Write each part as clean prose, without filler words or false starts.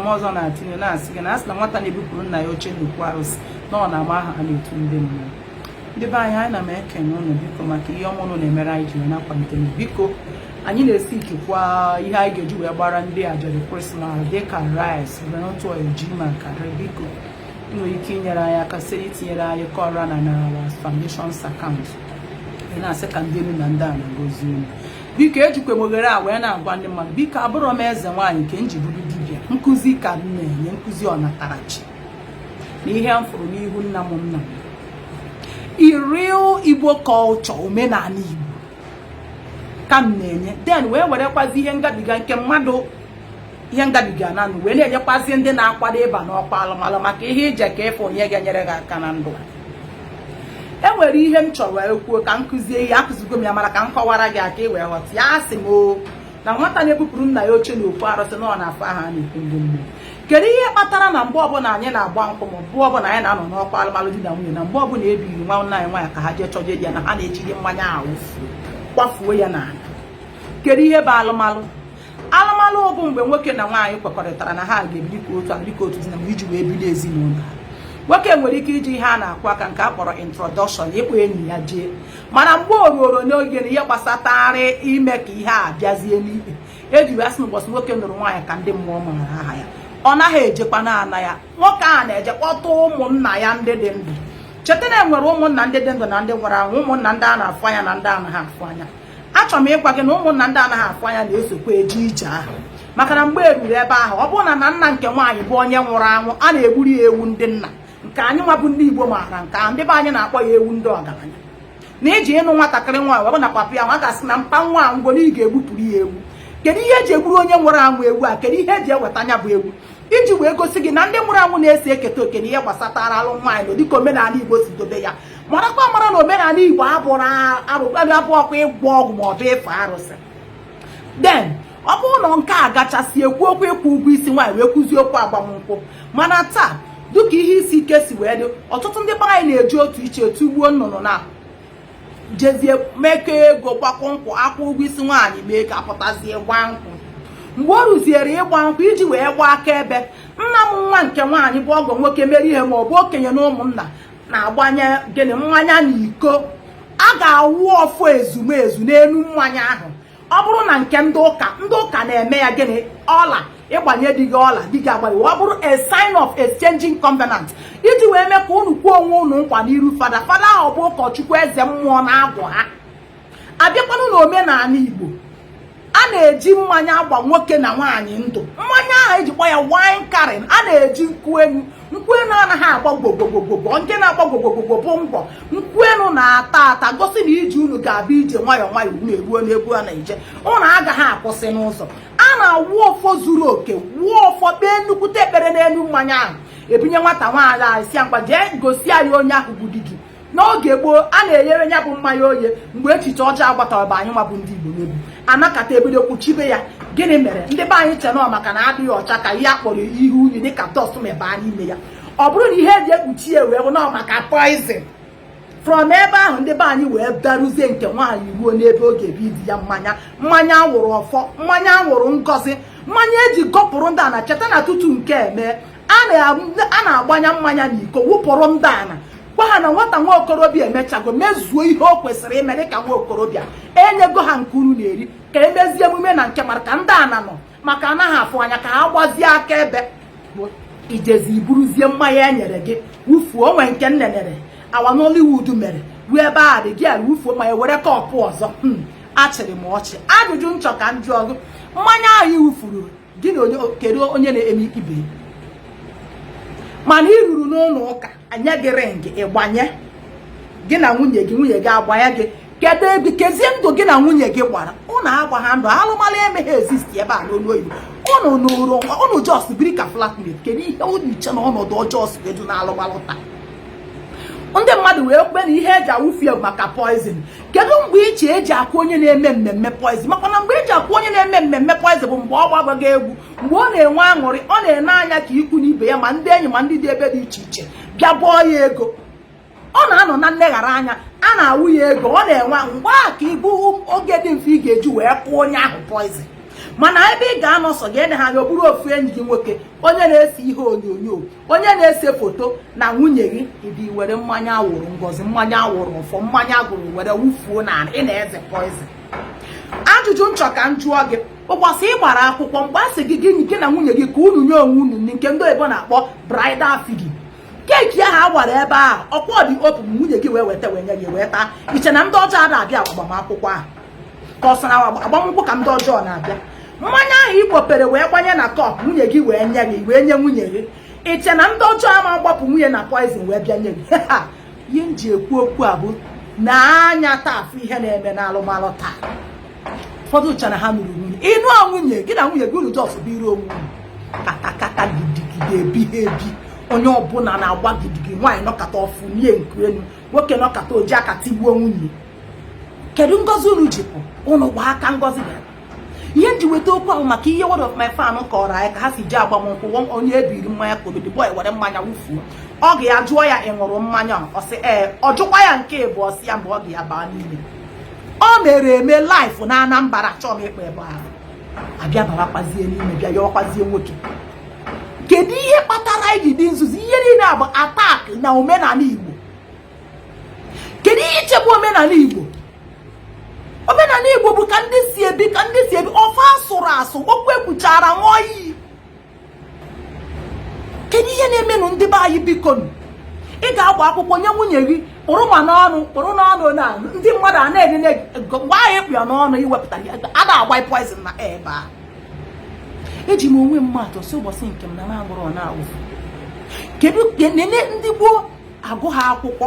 m ọzọ na-atụnye na-asị gị na asị na nwata na-ebupụrụ nna ya oche n'okwu arụsị na ọ na-ama aha a na-etu ndị mmụọ. Ndị be anyị, anyị na m ekene ụnụ, biko, maka ihe ọma ụnụ na-emere anyị ji wee na-akwalite m. Biko, anyị na-esi ikikwa ihe anyị ga-eji wee gbara ndị ajadu Christmas, dịka rice, groundnut oil, ji ma karị. Biko, ị nwere ike inyere anyị aka site itinyere anyị kọra na our foundations account. Ị na-asị ka ndị elu na ndị a na-agọzi unu. Biko, ejikwa m oghere a wee na-agwa ndị mmadụ, biko, abụrọ m eze nwaanyị nke m ji bụrụ dibịa. Nkụzi ka m na-enye, nkụzi ọnatarachi na ihe m fụrụ n'ihu nna m, nna m, real Igbo culture, omenala Igbo ka m na-enye. Then wee werekwazi ihe ngabiga nke mmadụ, ihe ngabiga na ndụ, wee na-enyekwazi ndị na-akwado ịba n'ọkwa alụmalụ, maka ihe ije ka ịfụ onye ga-enyere gị aka na ndụ a. E nwere ihe m chọrọ wee kwuo ka m kụzie ihe akụzigo m ya, mara ka m kọwara gị aka ị wee ghọta ya. Asị m o na nwata na-ebupụrụ nna ya oche n'okwu arụsị na ọ na-afụ aha a na-ekwu ndị mmụọ. Kedu ihe kpatara na mgbe ọbụla anyị na-agba nkwụ, ma mgbe ọbụla anyị na-anọ n'ọkwa alụmalụ di na nwunye, na mgbe ọbụla ebiri nwanne anyị nwaanyị ka ha jee chọje di ya, na ha na-ejiri mmanya awụfuo, kwafuo ya n'ala? Kedu ihe bụ alụmalụ? Alụmalụ bụ mgbe nwoke na nwaanyị kwekọrịtara na ha ga-ebiri ka otu ahụ, dịka otu di na nwunye, iji wee bido ezinụlọ ha. Nwoke nwere ike iji ihe a na-akwụ aka nke a kpọrọ introduction, ịkpọ enyi ya jee, mana mgbe o ruoro n'oge na ihe gbasatarị ime ka ihe a bịazie n'ikpe, eji wee sị na ụbọchị nwoke nụrụ nwaanyị ka ndị mmụọ maara aha ya. Ọ naghị ejekwa na-ana ya. Nwoke a na-eje kpọta ụmụnna ya ndị dị ndụ. Cheta na enwere ụmụnna ndị dị ndụ na ndị nwụrụ anwụ, ụmụnna ndị a na-afụ anya na ndị anaghị afụ anya. Achọrọ m ịgwa gị na ụmụnna ndị anaghị afụ anya na-esokwa eje ije ahụ, maka na mgbe eruru ebe ahụ, ọ bụrụ na na nna nke nwaanyị bụ onye nwụrụ anwụ, a na-egburu ya ewu ndị nna, nke anyị nwa bụ ndị Igbo maara nke ahụ. Ndị be anyị na-akpọ ya ewu ndị ọgaranya. Na iji ịnụ nwatakịrị nwaanyị, ọ bụ na papa ya nwa ga-asị na mpa nwa ngwo na ị ga-egbupụrụ ya ewu. Kedu ihe eji egburu onye nwụrụ anwụ ewu a? Kedu ihe eji eweta anya bụ ewu? Iji wee gosi gị na ndị nwụrụ anwụ na-esi eketa oke na ihe gbasatara alụ nwaanyị na dịka omenala Igbo si dobe ya. Marakwa mara na omenala Igbo abụrụ arụ, abụọkwa ịgwọ ọgwụ ma ọ bụ ịfe arụsị. Then ọ bụrụ na nke a gachasị, ekwu okwu ịkwụ ụgwọ isi nwaanyị, wee kwuzie okwu agbamnkwụ. Mana taa, dịka ihe isi ike si wee dị, ọtụtụ ndị be anyị na-eji otu iche tugbuo nnụnụ na jezie mekọ ego gbakọ nkwụ, akwụ ụgwọ isi nwaanyị, mee ka apụtazie gbaa nkwụ. Mgbe o ruziere ịgba nkwụ, iji wee gbaa akaebe, nna m nwa nke nwaanyị bụ ọgọ nwoke mere ihe ma ọ bụ okenye na ụmụnna na-agbanye gịnị? Mmanya na iko. A ga-awụ ọfọ ezumezu n'elu mmanya ahụ. Ọ bụrụ na nke ndị ụka, ndị ụka na-eme ya gịnị? Ọla ịgbanye di gị, ọla di gị agbanye, ọ bụrụ a sign of exchanging covenant, iji wee mee ka unu kwuo onwe unu nkwa n'iru fada. Fada ahụ bụ ụkọchukwu eze mmụọ na-agwụ ha. Abịakwanụ na omenala Igbo, a na-eji mmanya agba nwoke na nwaanyị ndụ. Mmanya ahụ ejikwa ya wine carrying. A na-eji nkwụ enu. Nkwụ enu anaghị agba gbogbogbogbogbo. Nke na-agba gbogbogbogbò bụ ngwọ. Nkwụ enu na-ata ata, gosi na ije unu ga-abịa ije nwayọọ nwayọọ, unu eruo n'egwu a na-eje, unu agaghị akwụsị n'ụzọ. A na-awụ ọfọ zuru oke, wụọ ọfọ, kpee nnukwute ekpere n'elu mmanya ahụ, ebinye nwata nwaanyị ahụ, si ya ngwa, jee gosi anyị onye ahụ bụ di gị. N'oge gboo, a na-enyere ya bụ mmanya oye. Mgbe echiche ọjọọ agbatara bụ anyị nwa bụ ndị Igbo n'ebu anakọta ebido kwuchibe ya. Gịnị mere ndị be anyị che nọ maka na adịghị ọcha ka ihe a kpọrọ ihe unyi dịka dust mebaa n'ime ya? Ọ bụrụ na ihe eji ekpuchi ya wee bụ nọ maka poison. From ebe ahụ, ndị be anyị wee daruzie nke nwaanyị ruo n'ebe ọ ga-ebi di ya mmanya, mmanya awụrụ ọfọ, mmanya awụrụ ngọzi, mmanya eji gọpụrụ ndị ana. Cheta na tutu nke eme, a na-agbanya mmanya n'iko, wụpụrụ ndị ana, gwa ha na nwata nwa okorobịa emechago mezuo ihe o kwesịrị ime dịka nwa okorobịa. Enyego ha nke unu na-eri ka emezie emume na nke mara ka ndị ana nọ, maka anaghị afụ anya, ka ha gbazie akaebe. Ijezi iburuzie mmanya e nyere gị wufuo. Onwe nke nnenere awa Nollywood mere ruo ebe a dị gị wufuo mmanya, were cup ọzọ. Achịrị m ọchị. Ajụjụ nchọ ka m jụọ gị: mmanya ahụ i wufuru gị na onye, kedu onye na-eme ibe? Mana ị ruru n'ụlọ ụka, anye gị ring, ịgbanye gị na nwunye gị, nwunye gị agbanye gị. Kedu ebe kezie ndụ gị na nwunye gị gbara? Ụnụ agba ha ndụ alụmalụ emeghị exist ebe a n'olu oyibo. Ụnụ nụrụ, ụnụ just biri ka flatmate. Kedu ihe ụnụ iche na ọnọdụ ọjọọ si edu na alụmalụ taa? Ndị mmadụ wee kpe na ihe eji awụfu ya maka poison. Kedu mgbe iche eji akụ onye na-eme mmemme poison? Maka na mgbe eji akụ onye na-eme mmemme poison bụ mgbe ọ gbabago egwu, mgbe ọ na-enwe aṅụrị, ọ na-ene anya ka ikwu na ibe ya, ma ndị enyi ma ndị dị ebe dị iche iche bịa bọọ ya ego. Ọ na-anọ na nleghara anya, a na-awụ ya ego, ọ na-enwe mgbe a ka ịbụ oge dị mfe ị ga-eji wee kụọ onye ahụ poison. Mana ebe ị ga-anọ sọ gị, ene ha anya, ọ bụrụ ofu enyi gị nwoke, onye na-ese ihe onyonyo, onye na-ese foto na nwunye gị, ịdị were mmanya awụrụ ngozi, mmanya awụrụ ọfọ, mmanya agụrụ were wụfuo na ị na-eze poison. Ajụjụ nchọ ka m jụọ gị: ụbọchị ị gbara akwụkwọ, mgbe a sị gị gịnị, gị na nwunye gị ka unu nye onwe unu nke ndị oyibo na-akpọ bridal feeding, cake ahụ a gbara ebe ahụ, ọkwa dị open, nwunye gị wee weta wee nye gị wee taa, iche na ndị ọjọọ na-abịa agbamakwụkwọ ahụ, ka ọ sị na agbamnkwụ ka ndị ọjọọ na-abịa? Mmanya ahụ ị kpopere wee gbanye na cup, nwunye gị wee nye gị, wee nye nwunye gị, iche na ndị ọjọọ ama gbapụ nwunye na poison wee bịa nye gị? Ihe m ji ekwu okwu a bụ na anya taa afụ ihe na-eme n'alụmalụ taa. Ụfọdụ uche na ha nụrụ nwunye, ịnụ nwunye gị na nwunye gị, unu just biri onwe unu katakata, gidigidi, ebi ha ebi, onye ọbụla na-agba gidigidi. Nwaanyị nọkata ọfụ nie nku elu, nwoke nọkata oji aka tigbuo nwunye. Kedu ngozi unu jipụ unu gba aka ngozi bịara? Ihe m ji weta okwu ahụ maka ihe one of my fan kọrọ anyị, ka ha si ji agbamnkwụ, onye ebiri mmanya ka obodo boy were mmanya wụfuo. Ọ ga ya jụọ ya, "Ị ṅụrụ mmanya?" Ọ sị ee. Ọ jụkwa ya nke ịbụ, ọ sị ya mgbe ọ ga ya baa n'ime. Ọ mere eme live na Anambra. Chọọ m ịkpọ ebe ahụ abịa bawakwazie n'ime, bịa yọwakwazie nwoke. Kedu ihe kpatara anyị ji dị nzuzu? Ihe niile a bụ attack na omenala Igbo. Kedu ihe ichekwa omenala Igbo? Omenala Igbo bụ ka ndị si ebi, ka ndị si ebi ofe asụrụ asụ, okwu ekwuchara ṅụọ iyi. Kedu ihe na-emenụ ndị be anyị? Bikonu, ị ga-agba akwụkwọ nye nwunye gị, kpụrụ ma n'ọnụ, kpụrụ n'ọnụ na ndị mmadụ a na-enene. Mgbe ahụ ịkpụ ya n'ọnụ, iwepụtara ya, a na-agba poison na ebe a. Eji m onwe m atụ, si ụbọchị nke m na m agbụrụ na-awụfu. Kedu nene ndị gboo agụ ha akwụkwọ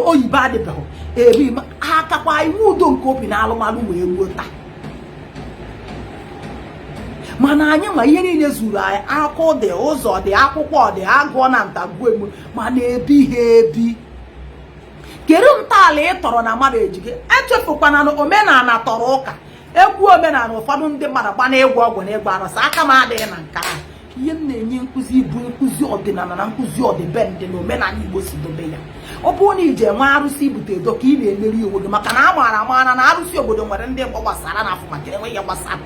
oyibo adịbeghị eri ha, akakwa iwu udo nke obi na alụmalụ wee ruo taa. Mana anyị ma ihe niile zuru anyị, akụ dị, ụzọ dị, akwụkwọ dị, agụọ na ntagbuo egbu, mana ebi ha ebi. Kedu ntọala ị tọrọ na mmadụ eji gị? Echefukwana na omenala tọrọ ụka. Ekwu omenala, ụfọdụ ndị mmadụ gbana ịgwọ ọgwụ na ịgwọ arụsị. Aka m adịghị na nke ahụ. Ihe m na-enye nkụzi bụ nkụzi ọdịnala na nkụzi ọdịbendị na omenala Igbo si dobe ya. Ọ bụrụ na ije nwee arụsị ibute edo ka ị na-emeri onwe gị, maka na a maara amara na arụsị obodo nwere ndị mkpọ gbasara na afọ maka enwe ihe gbasara.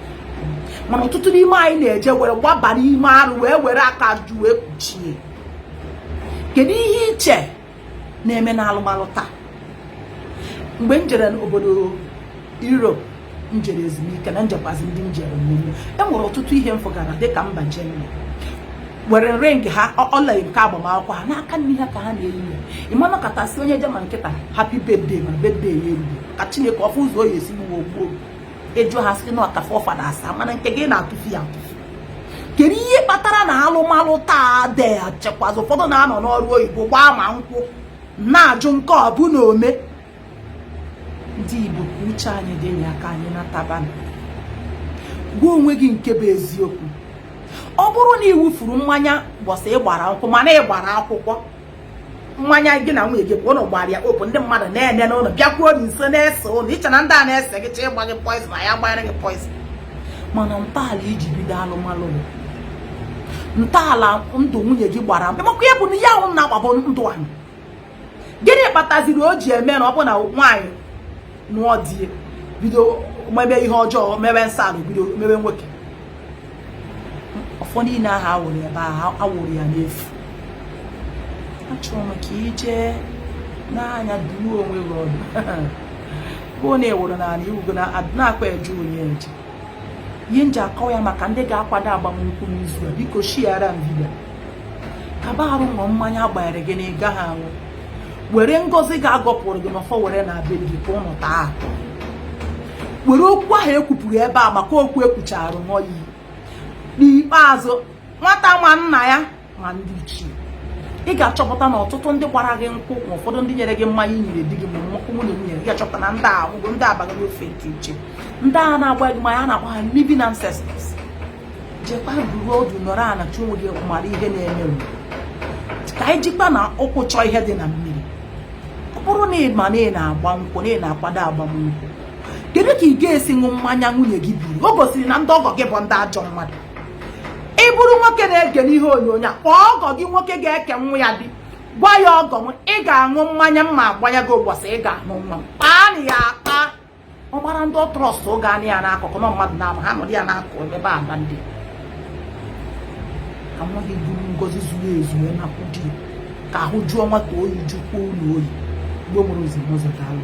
Mana ọtụtụ n'ime anyị na-eje were gbaba n'ime arụ, wee were aka jụ wee kpuchie. Kedu ihe iche na-eme n'alụmalụ taa? Mgbe m jere n'obodo Europe, m jere ezumike na njekwazi ndị m jere mmemme, e nwere ọtụtụ ihe m fụgara, dịka mba Germany were ring ha, ọla nke agbamakwụkwọ ha n'aka nne ha ka ha na-eyi ya. Ịmanọkọtasị onye German nkịta, "Happy birthday," ma birthday ya erugo ka Chineke ọfụ ụzọ o ya esi gbuo gbuo. Eju ha sị na ọka fọfada asaa, mana nke gị na-atụfu ya atụfu. Kedu ihe kpatara na alụmalụ taa dị achekwazi? Ụfọdụ na-anọ n'ọrụ oyibo gbaa ma nkwụ na-ajụ nke ọ bụ na ome. Ndị Igbo, ka uche anyị dị ya, ka anyị natabana. Gwa onwe gị nke bụ eziokwu. Ọ bụrụ na ị wụfuru mmanya gbọsị ị gbara nkwụ, mana ị gbara akwụkwọ, mmanya gị na nwunye gị bụ ụnụ gbara ya open, ndị mmadụ na-ene n'ụlọ, bịakwuo nso na-ese ụlọ, iche na ndị a na-ese gị chọ ịgba gị poison, ya gbanyere gị poison. Mana ntọala iji bido alụmalụ bụ ntọala ndụ nwunye gị gbara makwa ya bụ na ya ahụ na-agbabụ ndụ anyị. Gịnị kpataziri o ji eme na ọ bụ na nwaanyị nụọ di, bido mebe ihe ọjọọ, mebe nsọ ala, bido mebe nwoke, ọfọ niile ahụ awụrụ ebe ahụ awụrụ ya n'efu? Achọrọ m ka ijee n'anya duo onwe gị ọdụ bụ na ewuru n'ala iwugo na na-akwa eje onye eje. Ihe m ji akọwa ya maka ndị ga-akwado agbamnkwụ n'izu a, biko share m video. Kaba arụ ṅụọ mmanya agbanyere gị na ị gaghị anwụ. Were ngọzi ga-agọpụrụ gị n'ọfọ, were na be gị ka ụnụ taa atọ. Were okwu ahụ ekwupụrụ ebe a, maka okwu ekwuchara ṅụọ iyi. N'ikpeazụ, nwata ma nna ya ma ndị ichie, ị ga-achọpụta na ọtụtụ ndị gbara gị nkwụ, ma ụfọdụ ndị nyere gị mmanya i nyere di gị, ma nwoke nwunye nwunye gị, ga-achọpụta na ndị a anwụgo, ndị abaghị n'ofe nke iche. Ndị a na-agba gị mmanya, a na-akpọ ha living ancestors. Jekwa buru ọdụ, nọrọ ala, chụ onwe gị, mara ihe na-eme. Ka anyị jikwa na ụkwụ chọọ ihe dị na mmiri. Ọ bụrụ na ị ma na ị na-agba nkwụ, na ị na-akwado agbamnkwụ, kedu ka ị ga-esi ṅụ mmanya nwunye gị biri? O gosiri na ndị ọgọ gị bụ ndị ajọ mmadụ. Ị bụrụ nwoke na-ege n'ihe onyonyo a, kpọọ ọgọ gị nwoke ga-eke nwa ya di, gwa ya, "Ọgọ m, ị ga-aṅụ mmanya mma agbanya gị ụbọchị ị ga-aṅụ nwa m." Kpaa na ya akpa. Ọ mara ndị ọ trust oge anị ya n'akụkụ na mmadụ na-ama ha nọdụ ya n'akụkụ ebe a na ndị ka nwa gị buru ngozi zuru ezu wee napụ di, ka ahụ jụọ nwata oyi, jụkwuo ụlọ oyi. Mgbe mụrụ ụzọ n'ụzọ, daalụ.